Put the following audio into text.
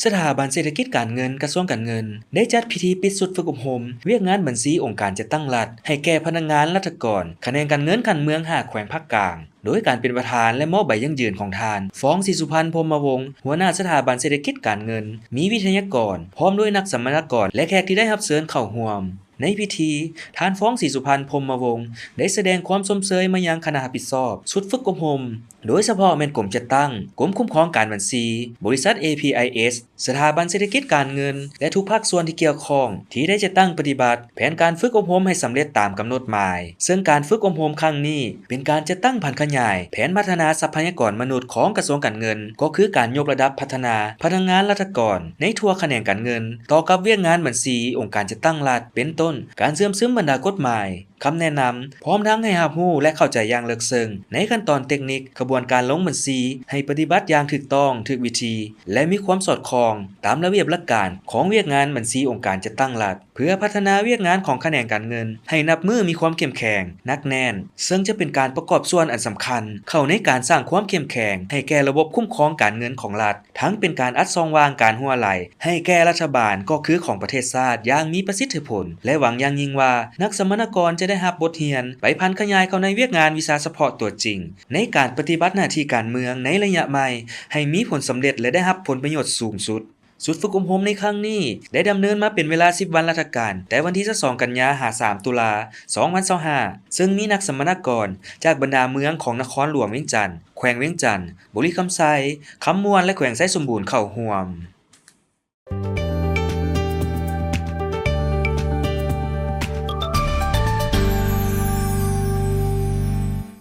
ສະຖາບັນເສດຖະກິດການເງິນ ກະຊວງການເງິນ ໄດ້ຈັດພິທີປິດຊຸດຝຶກອົບຮົມວຽກງານບັນຊີອົງການຈັດຕັ້ງລັດ ໃຫ້ແກ່ພະນັກງານລັດຖະກອນ ຂະແໜງການເງິນຂັ້ນເມືອງຫ້າແຂວງພາກກາງ ໂດຍການເປັນປະທານ ແລະ ມອບໃບຢັ້ງຢືນຂອງທ່ານ ຟອງ ສີສຸພັນ ພົມມະວົງ ຫົວໜ້າສະຖາບັນເສດຖະກິດການເງິນ, ມີວິທະຍາກອນ ພ້ອມດ້ວຍນັກສຳມະນາກອນ ແລະ ແຂກທີ່ໄດ້ຮັບເຊີນເຂົ້າຮ່ວມ. ໃນພິທີ, ທ່ານ ຟອງ ສີສຸພັນ ພົມມະວົງ ໄດ້ສະແດງຄວາມຊົມເຊີຍມາຍັງຄະນະຮັບຜິດຊອບຊຸດຝຶກອົບຮົມ, ໂດຍສະເພາະແມ່ນກົມຈັດຕັ້ງ, ກົມຄຸ້ມຄອງການບັນຊີ, ບໍລິສັດ ເອ ພີ ໄອ ເອສ, ສະຖາບັນເສດຖະກິດການເງິນ ແລະ ທຸກພາກສ່ວນທີ່ກ່ຽວຂ້ອງ ທີ່ໄດ້ຈັດຕັ້ງປະຕິບັດແຜນການຝຶກອົບຮົມໃຫ້ສຳເລັດຕາມກຳນົດໝາຍ. ເຊິ່ງການຝຶກອົບຮົມຄັ້ງນີ້ ເປັນການຈັດຕັ້ງຜັນຂະຫຍາຍແຜນພັດທະນາຊັບພະຍາກອນມະນຸດຂອງກະຊວງການເງິນ, ກໍຄືການຍົກລະດັບພັດທະນາພະນັກງານລັດຖະກອນໃນທົ່ວຂະແໜງການເງິນ ຕໍ່ກັບວຽກງານບັນຊີອົງການຈັດຕັ້ງລັດ, ເປັນຕົ້ນ ການເຊື່ອມຊຶມບັນດາກົດໝາຍ, ຄຳແນະນຳ, ພ້ອມທັງໃຫ້ຮັບຮູ້ ແລະ ເຂົ້າໃຈຢ່າງເລິກເຊິ່ງໃນຂັ້ນຕອນເຕັກນິກຂະບວນການລົງບັນຊີ ໃຫ້ປະຕິບັດຢ່າງຖືກຕ້ອງ, ຖືກວິທີ ແລະ ມີຄວາມສອດຄ່ອງຕາມລະບຽບຫຼັກການຂອງວຽກງານບັນຊີອົງການຈັດຕັ້ງລັດ, ເພື່ອພັດທະນາວຽກງານຂອງຂະແໜງການເງິນໃຫ້ນັບມື້ມີຄວາມເຂັ້ມແຂງ, ໜັກແໜ້ນ, ເຊິ່ງຈະເປັນການປະກອບສ່ວນອັນສຳຄັນເຂົ້າໃນການສ້າງຄວາມເຂັ້ມແຂງໃຫ້ແກ່ລະບົບຄຸ້ມຄອງການເງິນຂອງລັດ. ທັງເປັນການອັດຊ່ອງວ່າງການຮົ່ວໄຫຼໃຫ້ແກ່ລັດຖະບານ ກໍຄືຂອງປະເທດຊາດຢ່າງມີປະສິດທິຜົນ ແລະ ຫວັງຢ່າງຍິ່ງວ່າ ນັກສຳມະນາກອນຈະໄດ້ຮັບບົດຮຽນ ໄປຜັນຂະຫຍາຍເຂົ້າໃນວຽກງານວິຊາສະເພາະຕົວຈິງ ໃນການປະຕິບັດໜ້າທີ່ການເມືອງໃນໄລຍະໃໝ່ ໃຫ້ມີຜົນສຳເລັດ ແລະ ໄດ້ຮັບຜົນປະໂຫຍດສູງສຸດ. ຊຸດຝຶກອົບຮົມໃນຄັ້ງນີ້ ໄດ້ດຳເນີນມາເປັນເວລາສິບວັນລັດຖະການ ແຕ່ວັນທີຊາວສອງກັນຍາ ຫາ ສາມຕຸລາ ສອງພັນຊາວຫ້າ ເຊິ່ງມີນັກສຳມະນາກອນຈາກບັນດາເມືອງຂອງນະຄອນຫຼວງວຽງຈັນ, ແຂວງວຽງຈັນ, ບໍລິຄຳໄຊ, ຄຳມ່ວນ ແລະ ແຂວງໄຊສົມບູນເຂົ້າຮ່ວມ.